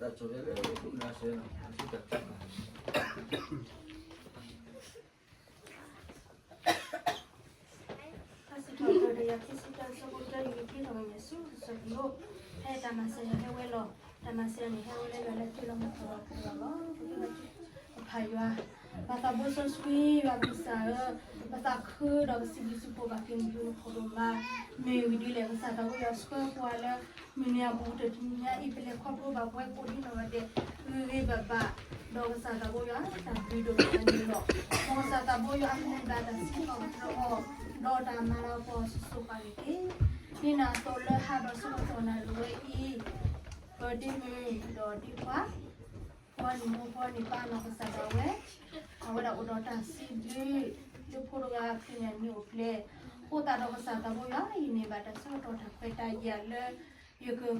တၢ်ဆိၣ်ဂ့ၤလၢဒုၣ်နၤစဲနီၤ အစံးတၢ် စံးထီၣ်ပတြၢၤ တကယၤခံဆံတၢ အဆၢဖိတၢ ယကဖးထီၣ်ဝဲန့ၣ်ဆူ စီၤပီလူး ဖဲတၢ်မၤစၢၤန့ၣ်ဟဲဝဲလီၤ. တၢ်မၤစၢၤန့ၣ်ဟဲဝဲလၢယွၤလၢထံလီၤမူထီၣ်လီၤပူၤလီၤလီၤ. ပဖးယွၤ ပသးဘိစီဆှံယွၤကစၢ်ဧၢ, ပသးခုဒီးပစံးဘျုးစံးဖှိၣ်ဘၣ်က့ၤနၤ နဖိဒိၣ်မး မ့ၢ်ဝံၤဒ်လဲၣ် ကစၢ်သးဘိယွၤဆှၢပှၤလၢ မုၢ်နံၤအပူၤတနံၤညါအံၤ ပလဲၤခီဖျိဘၣ်ပဝဲကိးဒံနီၢ်ဂၤဒဲး ဂ့ၤဂ့ၤဘၣ်ဘၣ်, ဒီးကစၢ်သးဘိယွၤ တၢ်ဘျုးဒိၣ်မးန့ၣ်လီၤ. မ်ကစၢ်သးဘိယွၤအကမ့ၢ်ဘၣ်တၢ်စံးထီၣ်ပတြၢၤအီၤ ဒီးတၢ်မၤလၤကပီၤစိၤစိၤဃၣ်ဃၣ်န့ၣ်တက့ၢ်. ဒ်န့ၣ်အသိးလၢဟါဒီးဆၢကတီၢ်နၣ်ရံၣ်ဝဲအံၤ ပဒ့မုၣ်ဒီးဒ့ခွါ ဖိနံၣ်မိၢ်ဖိနံၣ်ပၢ်နီၢ်ကစၢ်ဒၣ်ဝဲ အဝဲဒၣ်အိၣ်ဒီးတၢ်စံးဘျုး လၢဖိတဂၤအဖံးညၣ်နံၤအိၣ်ဖျဲၣ်, အဃိသတးဒီးကစၢ်သးဘိယွၤ ယမ့ၢ်ဘၣ်တၢ်ဆၢကတီၢ်တၢ်ခွဲးတၢ်ယာ်လၢ ယကဃ့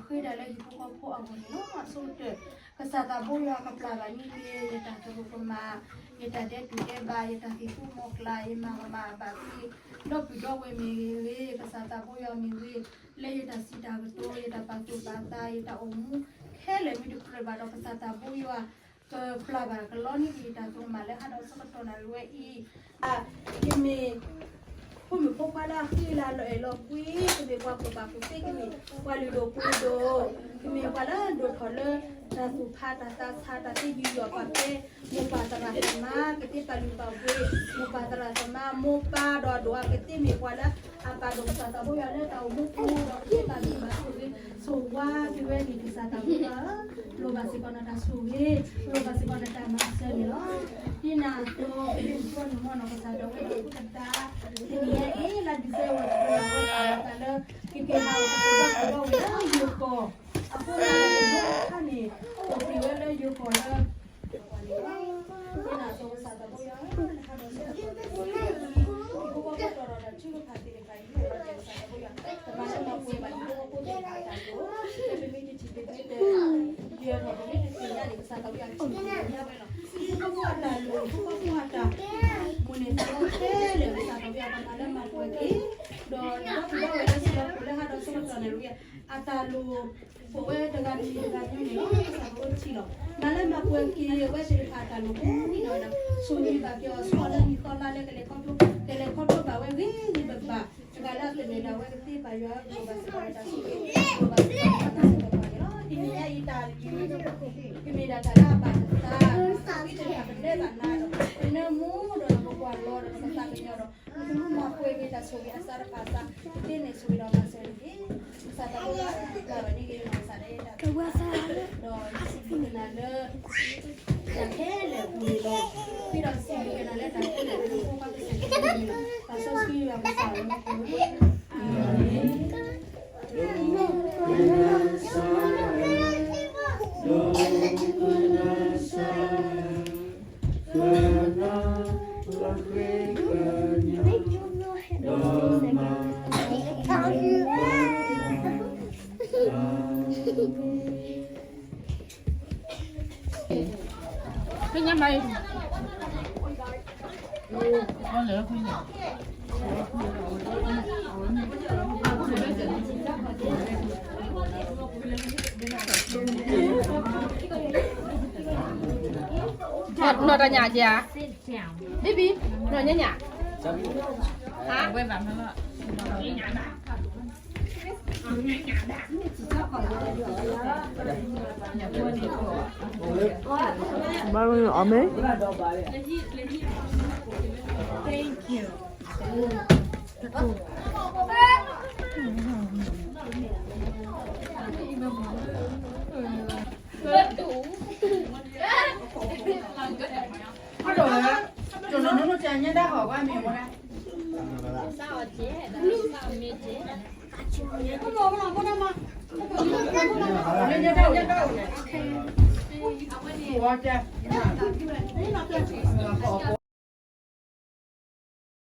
တၢ်လၢဟံၣ်ဖိဃီဖိအဂီၢ်န့ၣ်လီၤ. အဆိကတၢၢ် ကစၢ်သးဘိယွၤကပျၢ်ဘၣ်န့ၢ်က့ၤ ယတၢ်သရူးကမၣ်, ယတၢ်ဒဲးတူၢ်ဒဲးဘး, ယတၢ်သံၣ်သူမီၤကျၢ်, ယမၤကမၣ်ဘၣ်က့ၤ ဒီပုၢ်ဒီဝဲၢ်မ့ၢ်ဂ့ၤ, ကစၢ်သးဘိယွၤမ့ၢ်ဂ့ၤ, လၢယတၢ်စံးတၢ်ကတိၤ, ယတၢ်ပာ်သူၣ်ပာ်သး, ယတၢ်အိၣ်မူ ခဲလၢာ်မ့ၢ်တကြၢးဘၣ်ဒီး ကစၢ်သးဘိယွၤ ကပျၢ်ဘၣ်ကလီန့ၢ်က့ၤ ယတၢ်သရူးကမၣ်လၢဟါဒီးဆၢကတီၢ်နၣ်ရံၣ်ဝဲအံၤ, ယမ့ၢ် ဖိမုၣ်ဖိခွါလၢအဃံလၤလီၤအဲၣ်လီၤကွံ, ကမ့ၢ်ပှၤကူၣ်ဘၣ်ကူၣ်သ့, ကမ့ၢ်ပှၤလုၢ်ဒိၣ်ပှ့ၤဒိၣ်, ကမ့ၢ်ပှၤလၢဒိၣ်ထီၣ်လၢ တၢ်သူၣ်ဖးတၢ်သးဆး တၢ်သ့ယူးယီၣ်ပာ်ကဲ မိၢ်ပၢ်သရၣ်သမါ ကသ့ပာ်လုၢ်ပာ်ပှ့ၤ, မိၢ်ပၢ်သရၣ်သမါ မိၢ်ပၢ်ဒီးဒိၣ်အကသ့ မ့ၢ်ပှၤလၢအပာ်ဒိၣ် ကစၢ်သးဘိယွၤလၢတၢ်အိၣ်မူပူၤဒီး ကသ့ပာ်လုၢ်ပာ်ပှ့ၤ ဆိၣ်ဝါက့ၤဝဲန့ၣ် ကစၢ်သးဘိယွၤဧၢ, လိၣ်ဘၣ်စ့ၢ်ကီးနတၢ်ဆိၣ်ဂ့ၤ, လိၣ်ဘၣ်စ့ၢ်ကီးနတၢ်မၤစၢၤန့ၣ်လီၤ. ဒ်န့ၣ်အသိး ပဒ့မုၣ်ဖိနံၣ်မိၢ်နီၢ်ကစၢ်ဒၣ်ဝဲဒီး ဖိသဒါ တနံၤညါအံၤ လါ December တကလး ဝဲပာ်လီၤသးလၢ ကက့ၤဟးအိၣ်ကဘီကဘီဝဲလၢယိၤကီၢ်, အဃိသတးဒီးတဘျီတခါန့ၣ် အိၣ်က့ၤဝဲလၢယိၤကီၢ်လၢ ပှၤန့ၣ်လီၤ. ဒ်န့ၣ်အသိးကစၢ်သးဘိယွၤဧၢ, နဟးဒီးဆၢကတီၢ် ဟံၣ်ဖိဃီဖိတီၤဒီးတၢ်ထုကဖၣ်သ့ၣ်တဖၣ်အံၤ ကစၢ်သးဘိယွၤ ကမၤလၢမၤပှဲၤဘၣ်ဟံၣ်ဖိဃီဖိသ့ၣ်တဖၣ်အတၢ်လိၣ်, လၢပမ့ၢ်တထံၣ်တသ့ဒီး ယွၤထီၣ်ပမ့ၢ်တသ့ၣ်ညါန့ၣ် ကစၢ်သးဘိယွၤထံၣ်ညါဝဲလီၤ. ဟံၣ်ဖိဃီဖိအတၢ်လိၣ်, ဟံၣ်ဖိဃီဖိအတၢ်မိၣ်န့ၢ်သးလီခဲလၢာ် ကစၢ်သးဘိယွၤကမၤလၢမၤပှဲၤက့ၤ, ဒီးဒီပုၢ်ဒီဝဲၢ်လၢစံးလီၤပှီၢ်လၢဟါဒီးဆၢကတီၢ်နၣ်ရံၣ် အတၢ်လိၣ် ပဝဲတဂၤမ့ၢ်တဂၤမ့ၢ်န့ၣ်လီၤ. ကစၢ်သးဘိထံၣ်လီၤ. မၤလၢမၤပှဲၤက့ၤဝဲသ့ၣ်တဖၣ်အတၢ်လိၣ်ကိးဒံနီၢ်ဂၤဒဲး, ဆိၣ်ဂ့ၤဘၣ်က့ၤအီၤဆူအီၤလၢနံၣ်သီလါလၢကလဲၤခီဖျိ, ကလဲၤခီဖျိဘၣ်ဝဲဂ့ၤဂ့ၤဘၣ်ဘၣ်, တဂၤလၢအသန့ၤဒၣ်ဝဲကသ့ပာ်ယွၤ လိၣ်ဘၣ်စ့ၢ်ကီးတၢ်ဆိၣ်ဂ့ၤ, လိၣ်ဘၣ်စ့ၢ်ကီးတၢ်ဆိၣ်ဂ့ၤန့ၣ်လီၤ. တနံၤညါအံၤတၢ် ကမ့ၢ်ဒၣ်တၢ်လၢအဘၣ်သး, တၢ်သံတၢ်ပတဲဘၣ်နၤဒီး ပနၢမူဒီးပကွၢ်လီၤဒီးပသးကညီၤဒီး ပကမၤပှဲၤက့ၤတၢ်ဆိၣ်ဂ့ၤအသးတဖၣ်အသး, ပသ့န့ၢ်ဆိၣ်ဂ့ၤဒီးမၤစၢၤတက့ၢ်. ကစၢ်သးဘိယွၤ ပျၢ်ဘၣ်န့ၢ်က့ၤ ကစၢ်ဒၣ်ယဲတၢ် ဒီးစံးဘျုးက့ၤနၤလၢ တၢ်ခဲလၢာ်အပူၤန့ၣ်လီၤ. ဃုာ်ဒီးစံးဘျုးက့ၤနၤလၢတၢ်ခဲလၢာ်အပူၤ ပှၤကစၢ်န့ၣ်လီၤ. ပာ်စီဆှံယွၤကစၢ်လၢပှဲၤ အၤမ့ၣ်. နီၢ်တၢ်ညၣ်ကဲဧါ, ဘံဘံ, နီၢ်ညါညါ, ဟါ, ဝဲဘၣ်မၤလီၤ. ဘၣ်မနုၤအီၤမ့ၢ် Thank you. အဝဲန့ၣ်